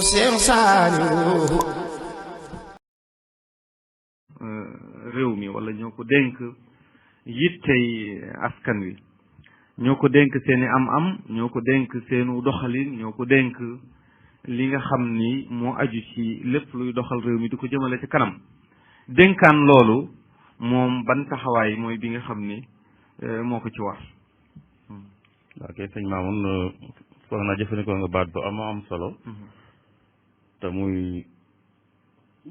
Cheikh Saliou réew mi wala ñoo ko dénk yittey askan wi ñoo ko dénk seeni am-am ñoo ko dénk seenu doxalin ñoo ko dénk li nga xam ni moo aju ci lépp luy doxal réew mi di ko jëmale ci kanam dénkaan loolu moom ban taxawaay mooy bi nga xam ni moo ko ci war. ok sëñ Mamoun foog naa jëfandikoo nga baat bu am solo te muy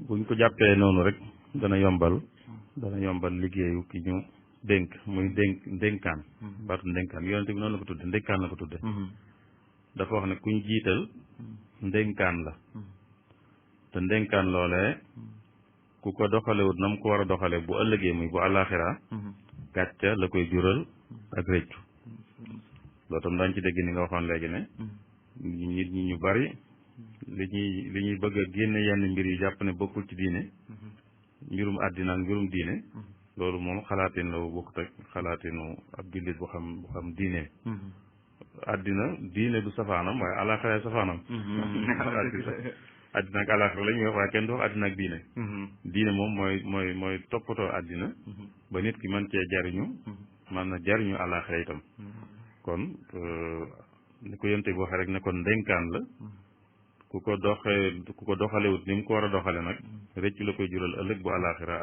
buñ ko jàppee noonu rek dana yombal liggéeyu ki ñu dénk muy dénkaan baatu ndénkaan yonente bi noonu la ko tudde ndénkaan la ko tudde dafa wax ne kuñ jiital ndénkaan la te ndénkaan loolee ku ko doxalewut na mu ko war a doxale bu ëllëgee muy bu àllaaxira gàcca la koy jural ak réccu loolu tam dañ ci dégg ni nga waxoon léegi ne nit ñi ñu bari li ñuy bëgg a génne yenn mbir yi jàpp ne bokkul ci diine mbirum àddina ak mbirum diine loolu moom xalaatin la bokkut ak xalaatinu ab jullit bu xam diine àddina diine du safaanam waaye àllaaxira safaanam àddina ak àllaaxira la ñuy wax waaye kenn du wax àddina ak diine diine moom mooy toppatoo àddina ba nit ki mën cee jariñu man na jariñu àllaaxira itam kon ni ko yonte bi waxee rek ne kon ndénkaan la ku ko doxalewut ni mu ko war a doxale nag rëcc la koy jural ëllëg bu àllaaxira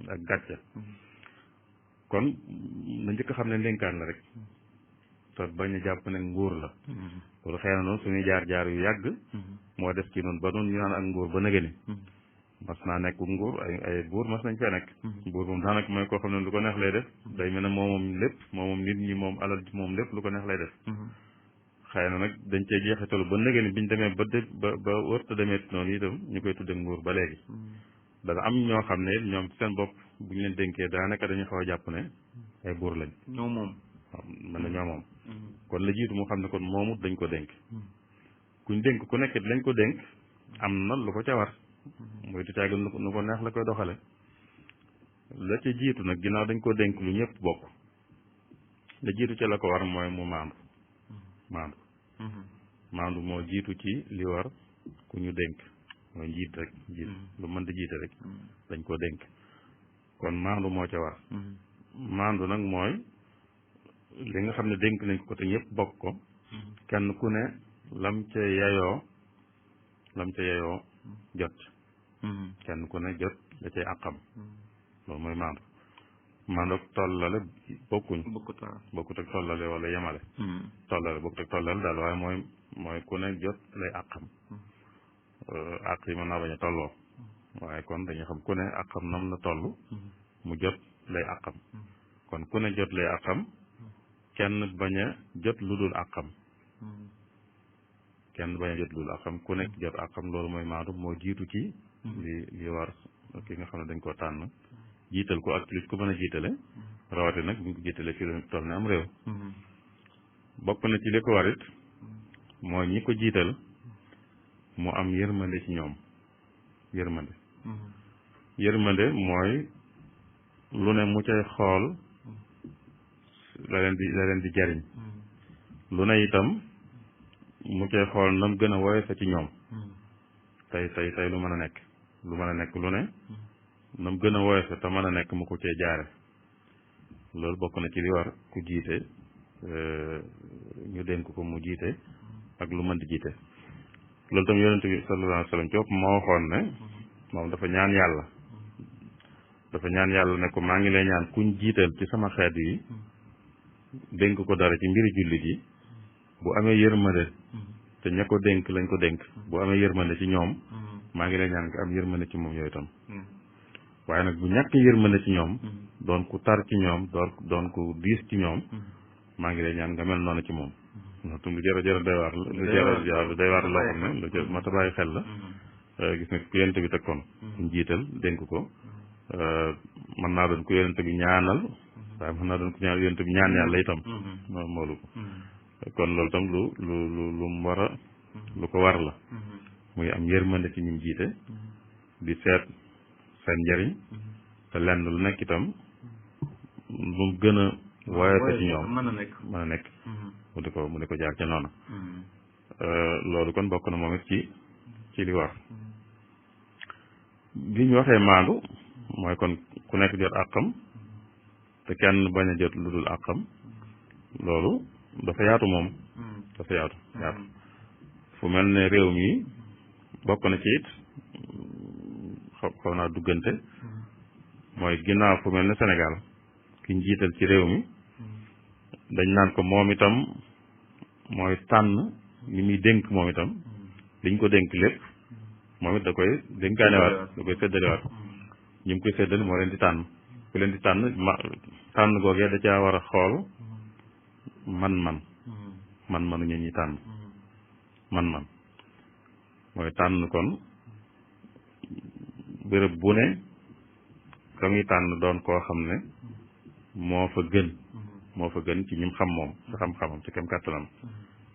ak gàcca kon na njëkk a xam ne ndénkaan la rek te bañ a jàpp ne nguur la loolu xëy na noonu suñuy jaar-jaar yu yàgg moo def ci noonu ba noonu ñu naan ak nguur ba nëgëni mas naa nekk nguur ay buur mas nañ fee nekk buur moom daanaka mooy koo xam ne lu ko neex lay def day mel ne moom lépp moom nit ñi moom alal ji moom lépp lu ko neex lay def xëy na nag dañ cee jeexitalu ba nëgëni biñ demee ba wërta demee noonu itam ñu koy tudde nguur ba léegi dana am ñoo xam ne ñoom seen bopp bu ñu leen dénkee daanaka dañu xaw a jàpp ne ay buur lañ ñoo moom mën na ñoo moom kon la jiitu mu xam ne kon moomut dañ ko dénk kuñ dénk ku nekk lañ ko dénk am na lu ko ca war mooy du caagin lu ko neex la koy doxale la ca jiitu nag ginnaaw dañ ko dénk lu ñëpp bokk la jiitu ca la ko war mooy mu maandu moo jiitu ci li war ku ñu dénk mooy njiit lu mën di jiite rek dañ ko dénk kon maandu moo ca war maandu nag mooy li nga xam ne dénk nañ ko te ñëpp bokk ko kenn ku ne lam ca yeyoo jot kenn ku ne jot da cay àqam loolu mooy maandu ak tollale bokkut ak tollale wala yemale tollale bokkut ak tollale daal waaye mooy ku ne jot lay àqam àq yi mën naa bañ a tolloo waaye kon dañuy xam ku ne àqam nam la toll mu jot lay àqam kon ku ne jot lay àqam kenn bañ a jot lu dul àqam ku nekk jot àqam loolu mooy maandu moo jiitu ci li war ki nga xam ne dañ koo tànn jiital ko ak li ko mën a jiitale rawate nag bu ñu ko jiitale ci lu toll ne am réew bokk na ci li ko warit mooy ñi ko jiital mu am yërmande ci ñoom yërmande mooy lu ne mu cay xool la leen di jariñ lu ne itam mu cay xool nam gën a woyofe ci ñoom tey lu mën a nekk lu ne nam gën a woyofe te mën a nekk mu ko cee jaare loolu bokk na ci li war ku jiite ñu dénk ko mu jiite ak lu mën di jiite loolu tam yonente bi sallallahu alayhi wa sallam ci bopp moo waxoon ne moom dafa ñaan yàlla ne ko maa ngi lay ñaan kuñ jiital ci sama xeet yi dénk ko dara ci mbiri jullit yi bu amee yërmande te ña ko dénk lañ ko dénk bu amee yërmande ci ñoom maa ngi lay ñaan nga am yërmande ci moom yooyu tam waaye nag bu ñàkk yërmande ci ñoom doon ku tar ci ñoom doon ku diis ci ñoom maa ngi lay ñaan nga mel noonu ci moom loolu tam lu jërë doy waar lu doy waar loo xam ne lu jërë mat a bàyyi xel la gis nga ku yonent bi tegkoon ñu jiital dénk ko mën naa doon ku yonent bi ñaanal waaye mën naa doon ku yonent bi ñaan yàlla itam moolu ko kon loolu tam lu mu war a lu ko war la muy am yërmande ci ñim jiite di seet seen njëriñ te lenn lu nekk itam lu gën a woyofe ci ñoom mën a nekk mu di ko jaar ca noona loolu kon bokk na moom it ci li war bi ñu waxee maandu mooy kon ku nekk jot àqam te kenn bañ a jot lu dul àqam loolu dafa yaatu moom dafa yaatu fu mel ne réew mi bokk na ci it xaw naa duggante mooy ginnaaw fu mel ne Sénégal ki ñu jiital ci réew mi dañ naan ko moom itam mooy tànn li muy dénk moom itam liñ ko dénk lépp moom it da koy dénkaanewaat da koy séddalewaat ñi mu koy séddale moo leen di tànn ku leen di tànn googee da caa war a xool man-manu ñu ñuy tànn man-man mooy tànn kon béréb bu ne ka muy tànn doon koo xam ne moo fa gën ci ñim xam moom ci xam-xamam ci kem kàttanam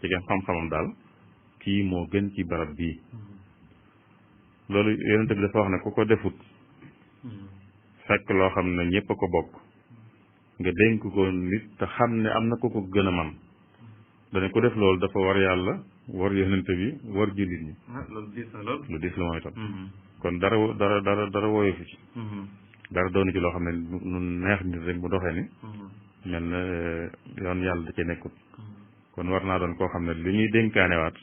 ci kem xam-xamam daal kii moo gën ci barab bii loolu yonent bi dafa wax ne ku ko defut fekk loo xam ne ñëpp a ko bokk nga dénk ko nit te xam ne am na ku ko gën a man dane ku def loolu dafa war yàlla war yonent bi war jullit ñi loolu diis na lool lu diis la mooy tam kon dara woyofu ci dara doonu ci loo xam ne nu neex nit rek mu doxee ni mel na yoon yàlla da cee nekkut kon war naa doon koo xam ne li ñuy dénkaanewaat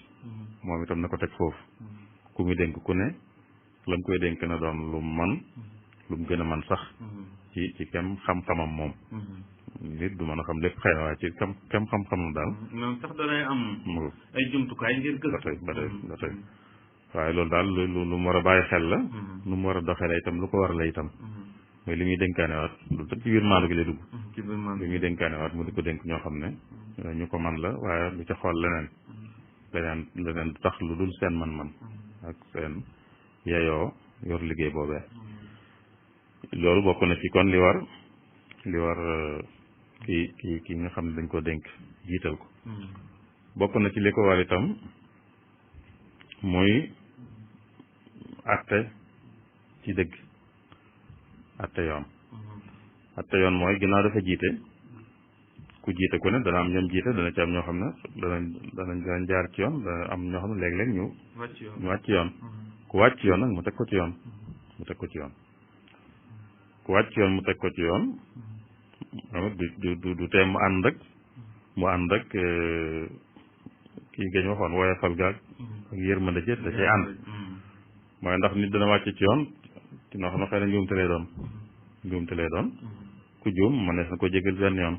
moom itam na ko teg foofu ku muy dénk ku ne la mu koy dénk na doon lu man lu mu gën a man sax ci kem xam-xamam moom nit du mën a xam lépp xëy na waaye ci kem xam-xamam daal moom sax danay am ay jumtukaay ngir gëstu ba tey waaye loolu daal lu mu war a bàyyi xel la lu mu war a doxee la itam lu ko war la itam mooy li muy dénkaanewaat lu tëb ci biir maandu gi lay dugg li muy dénkaanewaat mu di ko dénk ñoo xam ne ñu ko man la waaye lu ca xool leneen du tax lu dul seen man-man ak seen yeyoo yor liggéey boobee loolu bokk na ci kon li war ki nga xam ne dañ ko dénk jiital ko bokk na ci li ko war itam muy atte ci dëgg atte yoon mooy ginnaaw dafa jiite ku jiite ku ne dana am ñoom jiite dana ci am ñoo xam ne danañ jaar ci yoon dana am ñoo xam ne léeg-léeg ñu wàcc yoon ku wàcc yoon nag mu teg ko ci yoon ku wàcc yoon mu teg ko ci yoon moom du tee mu ànd ak kii gañ waxoon woyefal gaag ak yërmande jët da cay ànd mooy ndax nit dana wàcc ci yoon ci noo xam ne xëy na njuumte lay doon ku juum mënees na ko jégal benn yoon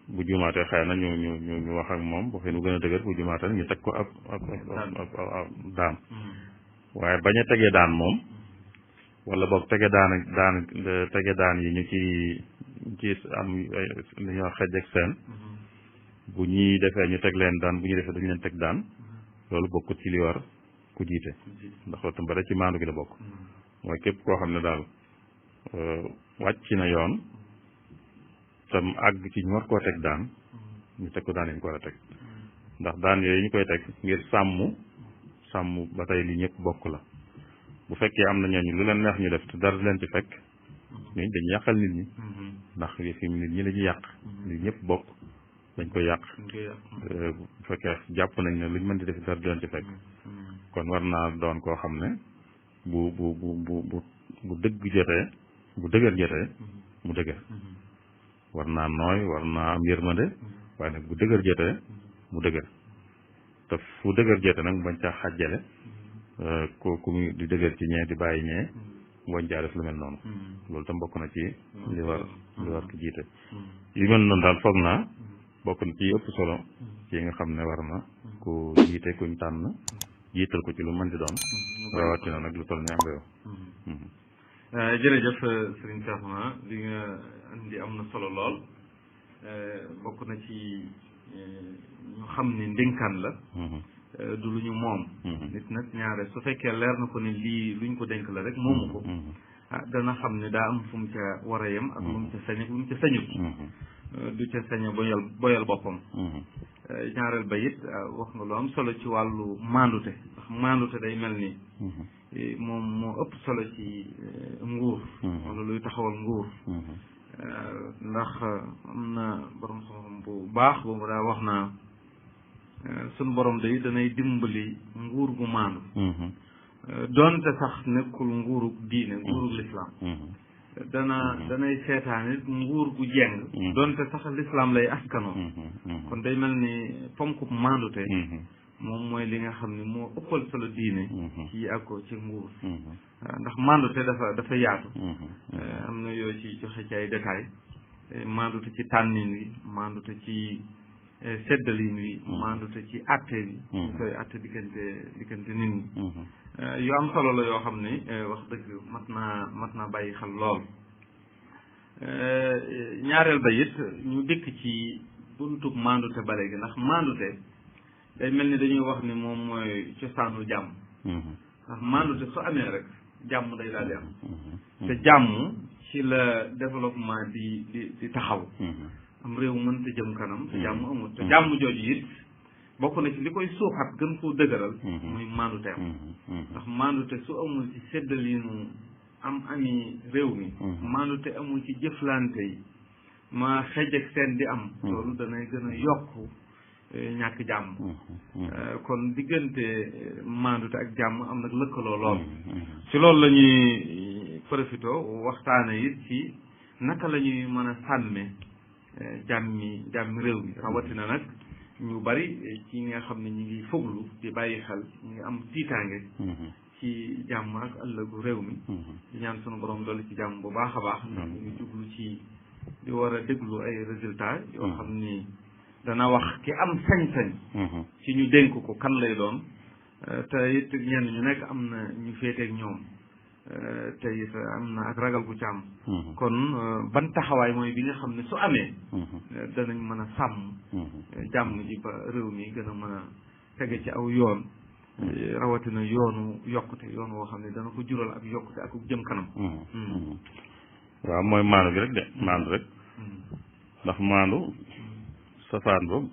bu juumaatee xëy na ñu wax ak moom bu xëy nu gën a dëgër bu juumaatee ñu teg ko ab daan waaye bañ a tegee daan moom wala boog tege daan yi ñu ci am li ñuy wax xej ak seen bu ñuy defee ñu teg leen daan bu ñu defee dañu leen teg daan loolu bokkut ci li war ku jiite ndax loolu tam bare ci maandu gi la bokk mooy képp koo xam ne daal wàcc na yoon tam àgg ci ñu war koo teg daan ñu teg ko daan yi ñu ko war a teg ndax daan yooyu ñu koy teg ngir sàmm ba tey li ñëpp bokk la bu fekkee am na ñooñu lu leen neex ñu def te dara leen ci fekk ñooñu dañuy yàqal nit ñi ndax fi nit ñi la ñuy yàq li ñëpp bokk dañ koy yàq bu fekkee jàpp nañ ne luñ mën di def dara leen ci fekk kon war naa doon koo xam ne bu dëgg jotee bu dëgër jotee mu dëgër war naa nooy war naa am yërmande waaye nag bu dëgër jotee mu dëgër te fu dëgër jotee nag mu bañ caa xàjjale ku mu di dëgër ci ñee di bàyyi ñee mu bañ caa def lu mel noonu loolu tam bokk na ci li war ki jiite yu mel noonu daal foog naa bokk na ci ëpp solo ci nga xam ne war na ku jiite kuñ tànn jiital ko ci lu mën di doon rawatina nag lu toll ni am réew jërëjëf sëriñ Cheikhouna li nga indi am na solo lool bokk na ci ñu xam ne ndénkaan la du lu ñu moom nit nag ñaare su fekkee leer na ko ne lii luñ ko dénk la rek moomu ko dana xam ne daa am fu mu ca war a yem ak lu mu ca sañ lu mu ca sañut du ca sañ a boyal boppam ñaareel ba it wax nga lu am solo ci wàllu maandute ndax maandute day mel ni moom moo ëpp solo ci nguur wala luy taxawal nguur ndax am na borom xam-xam bu baax boobu daa wax naa sunu borom day danay dimbali nguur gu maandu doonte sax nekkul nguurug diine nguurug lislaam danay seetaane nguur gu jeng doonte sax lislaam lay askanoo kon day mel ni ponkub maandute moom mooy li nga xam ne moo ëppal solo diine ci àggoo ci nguur ndax maandute dafa yaatu am na yoo ci joxe ci ay détails maandute ci tànnin wi maandute ci seddalin wi maandute ci atte bi ñu koy atte diggante nit ñi yu am solo la yoo xam ne wax dëgg mat naa bàyyi xel lool ñaareel ba it ñu dikk ci buntub maandute ba léegi ndax maandute day mel ni dañuy wax ni moom mooy cosaanu jàmm ndax maandute su amee rek jàmm day daal di am te jàmm ci la développement di taxaw am réew mënta jëm kanam te jàmm amul te jàmm jooju it bokk na ci li koy suuxat gën koo dëgëral muy maandute am ndax maandute su amul ci séddaliinu ami réew mi maandute amul ci jëflante yi ma xej ak seen di am loolu danay gën a yokk ñàkk jàmm kon diggante maandute ak jàmm am nag lëkkaloo lool ci loolu la ñuy profité waxtaane it ci naka la ñuy mën a sàmme jàmmi réew mi rawatina nag ñu bari ci nga xam ne ñi ngi foglu di bàyyi xel ñu ngi am tiitaange ci jàmm ak ëllëgu réew mi di ñaan sunu borom dolli ci jàmm bu baax a baax ndax ñu ngi jublu ci di war a déglu ay résultats yoo xam ni dana wax ki am sañ-sañ ci ñu dénk ko kan lay doon te it ñenn ñu nekk am na ñu féeteeg ñoom te it am na ak ragal gu ci am kon ban taxawaay mooy bi nga xam ne su amee danañ mën a sàmm jàmm ji ba réew mi gën a mën a tege ci aw yoon rawatina yoonu yokkute yoon woo xam ne dana ko jural ak yokkute ak jëm kanam waaw mooy maandu gi rek de maandu rek ndax maandu safaan boobu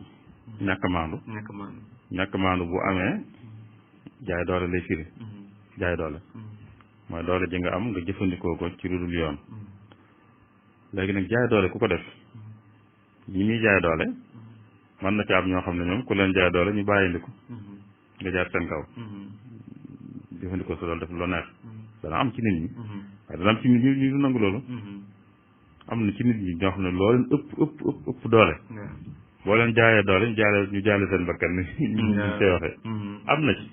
ñàkk maandu bu amee jaay doole lay firi jaay doole mooy doole ji nga am nga jëfandikoo ko ci lu dul yoon léegi nag jaay doole ku ko def ñi muy jaay doole mën na ci am ñoo xam ne ñoom ku leen jaay doole ñu bàyyindiku nga jaar seen kaw jëfandikoo sa doole def lu neex dana am ci nit ñi waaye dana am ci nit ñi ñu nangu loolu am na ci nit ñi ñoo xam ne loo leen ëpp doole boo leen jaayee doole ñu jaale seen bakkan ni ñu koy waxee am na ci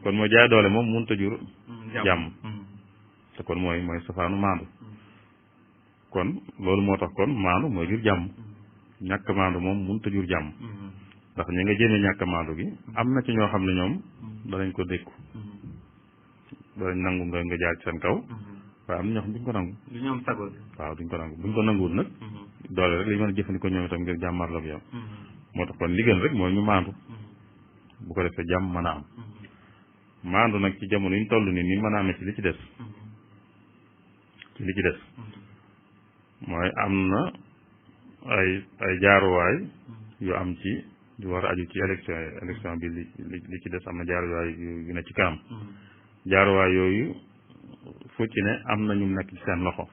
kon mooy jaay doole moom mënut a jur jàmm te kon mooy safaanu maandu kon loolu moo tax kon maandu mooy jur jàmm ñàkk maandu moom mënut a jur jàmm ndax ñi nga jéeme ñàkk maandu gi am na ci ñoo xam ne ñoom danañ ko dékku danañ nangu nga jaar ci seen kaw waaye am na ñoo xam duñ ko nangu waaw duñ ko nangu buñ ko nanguwul nag doole rek li mën a jëfandikoo ñoom itam ngir jàmmarloo ak yow moo tax kon li gën rek mooy ñu maandu bu ko defee jàmm mën a am maandu nag ci jamono yi ñu toll nii mën a amee ci li ci des mooy am na ay jaaruwaay yu am ci yu war a aju ci élection bi li ci des am na jaaruwaay yu ne ci kanam jaaruwaay yooyu fu ci ne am na ñu nekk ci seen loxo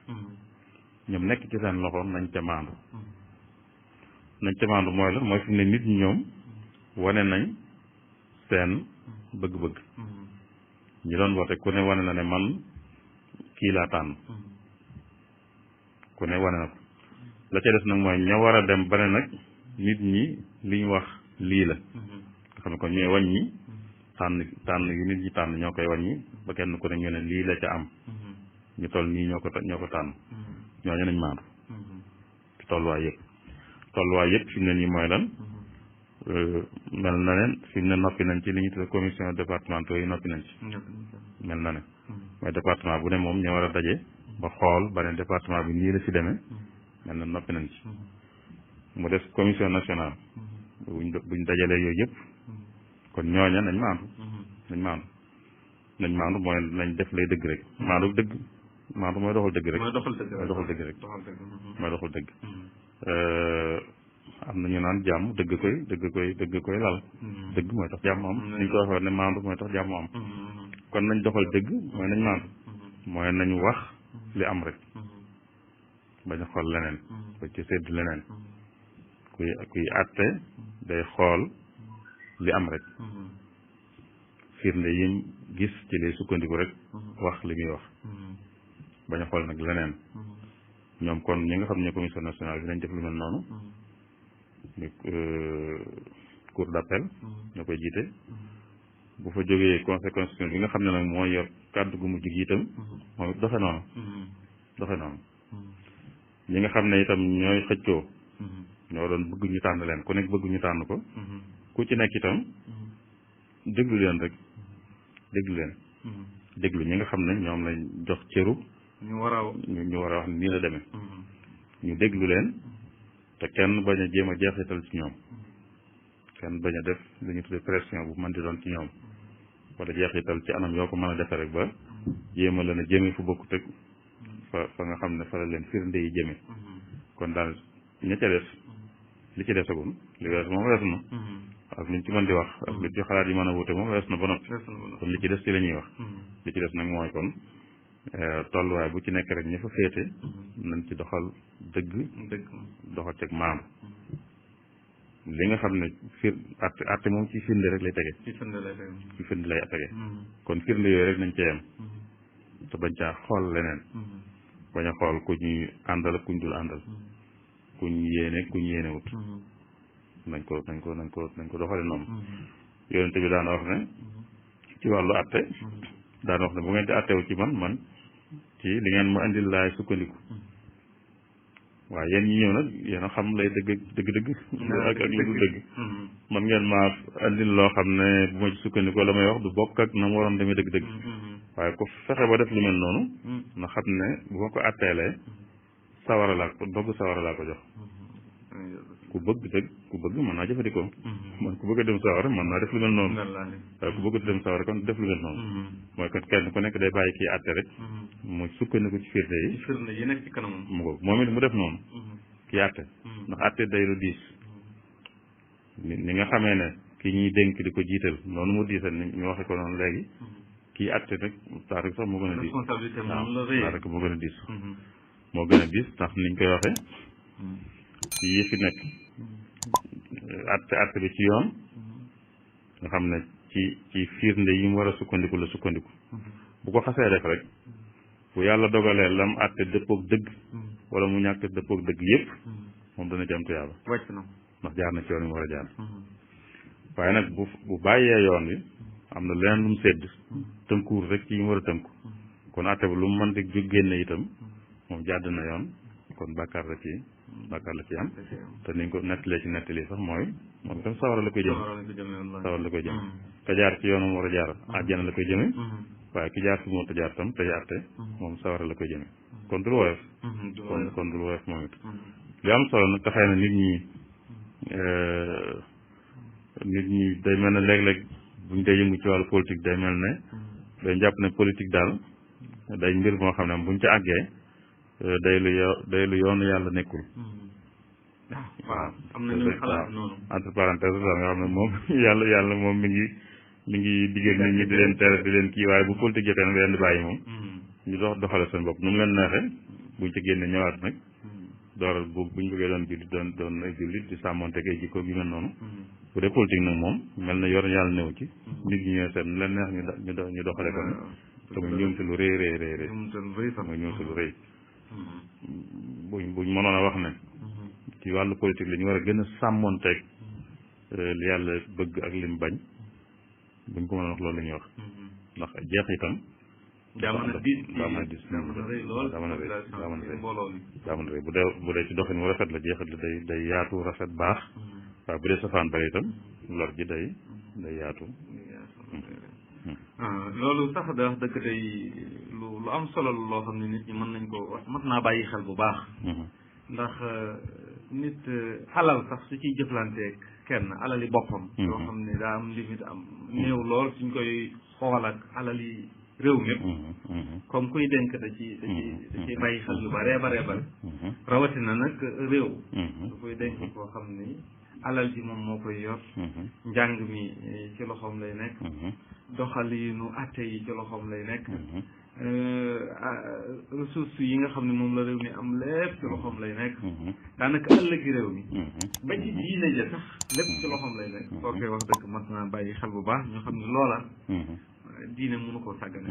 ñoom nekk ci seen loxo nañ ca maandu mooy la mooy fi mu ne nit ñi ñoom wane nañ seen bëgg-bëgg ñi doon voté ku ne wane na ne man kii laa tànn ku ne wane na ko la ca des nag mooy ña war a dem ba ne nag nit ñi li ñu wax lii la nga xam ne kon ñooy wàññi tànn yu nit ñi tànn ñoo koy wàññi ba kenn ku ne ñu ne lii la ca am ñu toll nii ñoo ko tànn ñooñu nañ maandu ci tolluwaay yëpp fi mu ne nii mooy lan mel na ne fi mu ne noppi nañ ci li ñu tuddee commission départementaux yi noppi nañ ci mel na ne mooy département bu ne moom ñoo war a daje ba xool ba ne département bi nii la ci demee mel na noppi nañ ci mu des commission nationale buñ dajalee yooyu yëpp kon ñooña nañ maandu mooy nañ def lay dëgg rek maandu mooy doxal dëgg rek mooy doxal dëgg am na ñu naan jàmm dëgg koy lal dëgg mooy tax jàmm am niñ ko waxee ne maandu mooy tax jàmm am kon nañ doxal dëgg mooy nañ maandu mooy nañ wax li am rek bañ a xool leneen ba ci sédd leneen kuy àtte day xool li am rek firnde yim gis ci lay sukkandiku rek wax li muy wax bañ a xool nag leneen ñoom kon ñi nga xam ne commission nationale bi nañ def lu mel noonu ñu cour d'appel ñoo koy jiite bu fa jógee conseil constitutionnel bi nga xam ne nag moo yor kàddu gu mujj gi itam moom it doxe noonu ñi nga xam ne itam ñooy xëccoo ñoo doon bëgg ñu tànn leen ku nekk bëgg ñu tànn ko ku ci nekk itam déglu leen rek déglu ñi nga xam ne ñoom lañ jox cëru ñu war a wax nii la demee ñu déglu leen te kenn bañ a jéem a jeexital ci ñoom kenn bañ a def lu ñu tuddee pression bu mën di doon ci ñoom wala jeexital ci anam yoo ko mën a defee rek ba jéem a leen a jëme fu bokkut ak fa nga xam ne fa la leen firnde yi jëme kon daal ña ca des li ci desagum li wees moom weesu na ak luñ ci mën di wax ak lu ci xalaat yi mën a wute moom wees na ba noppi kon li ci des ci la ñuy wax li ci des nag mooy kon tolluwaay bu ci nekk rek ña fa féete nañ ci doxal dëgg doxal teg maandu li nga xam ne atte moom ci firnde rek lay tege ci firnde lay tege kon firnde yooyu rek nañ cee yem te bañ caa xool leneen bañ a xool ku ñuy àndal ak ku ñu dul àndal ku ñu yéenewut nañ ko doxale noonu yonente bi daana wax ne ci wàllu atte daana wax ne bu ngeen di attewu ci man ci li ngeen ma indil laay sukkandiku waaw yéen ñi ñëw nag yéen a xam lay dëgg ak li du dëgg man ngeen maa indil loo xam ne bu ma ci sukkandiku la may wax du bokk ak na mu waroon demee dëgg-dëgg waaye ku fexe ba def lu mel noonu na xam ne bu ma ko atteelee sawara laa ko jox ku bëgg mën naa jëfandikoo man ku bëgg a dem sawara mën naa def lu mel noonu waaye ku bëgg a dem sawara kon def lu mel noonu mooy kon kenn ku nekk day bàyyi kii atte rek mu sukkandiku ci firnde yi nekk ci kanamam mu ko moom it mu def noonu kii atte ndax atte day lu diis ni nga xamee ne ki ñuy dénk di ko jiital noonu mu diisal ni ñu waxe ko noonu léegi kii atte nag taarek sax moo gën a diis taarek moo gën a diis moo gën a diis ndax niñ koy waxee yi fi nekk atte bi ci yoon nga xam ne ci firnde yi mu war a sukkandiku la sukkandiku bu ko xasee def rek bu yàlla dogalee lam atte dëppook dëgg wala mu ñàkk dëppook dëgg yépp moom dana ci am tuyaaba wàcc na ndax jaar na ci yoon yi mu war a jaar waaye nag bu bàyyee yoon wi am na leneen lu mu sedd tënkuwul rek ci yi mu war a tënku kon atte bi lu mu mën di jóg génne itam moom jàdd na yoon kon bàkkaar la ci am te niñ ko nettalee ci nettali sax mooy moom itam sawara la koy jëme ka jaar ci yoon mu war a jaar àjjana la koy jëme waaye ki jaar fi mu war a jaar tam te atte moom sawara la koy jëme kon du lu woyof kon du lu woyof moom it li am solo nag taxee na nit ñi day mel ne léeg-léeg buñ dee yëngu ci wàllu politique day mel ne day jàpp ne politique daal day mbir moo xam ne buñ ci àggee day lu yoonu yàlla nekkul waaw am na ñu xalaat noonu entre parenthèses daal nga xam ne moom yàlla moom mi ngi digal nit ñi di leen tere di leen kii waaye bu politique jotee nag leen di bàyyi moom ñu doxale seen bopp nu mu leen neexee buñ ci génne ñëwaat nag dooral buñ bëggee doon jullit doon ay jullit di sàmmonte ay jikko gi mel noonu bu dee politique nag moom mel na yoon yàlla néew ci nit ñi ñooy seet nu leen neex ñu doxale ko te mu ñëw si lu rëy mu ñëw si lu rëy buñ mënoon a wax ne ci wàllu politique la ñu war a gën a sàmmonteeg li yàlla bëgg ak lim bañ buñ ko mën a wax loolu la ñuy wax ndax jeex itam daa mën a rëy bu dee ci doxin mu rafet la jeexit la day yaatu rafet baax waaye bu dee safaan bare itam lor ji day yaatu loolu sax da wax dëgg day lu am solo loo xam ne nit ñi mën nañ ko wax mat naa bàyyi xel bu baax ndax nit alal sax su ciy jëflanteeg kenn alali boppam yoo xam ne daa am limite am néew lool suñ koy xool ak alali réew mépp comme kuy dénk da ci bàyyi xel lu bare rawatina nag réew su koy dénk koo xam ni alal ji moom moo koy yor njàng mi ci loxoom lay nekk doxalinu atte yi ci loxoom lay nekk ressources yi nga xam ne moom la réew mi am lépp ci loxoom lay nekk daanaka ëllëgi réew mi ba ci diine ja sax lépp ci loxoom lay nekk koo koy wax dëgg mas naa bàyyi xel bu baax ñoo xam ne loola diine mënu koo sàggane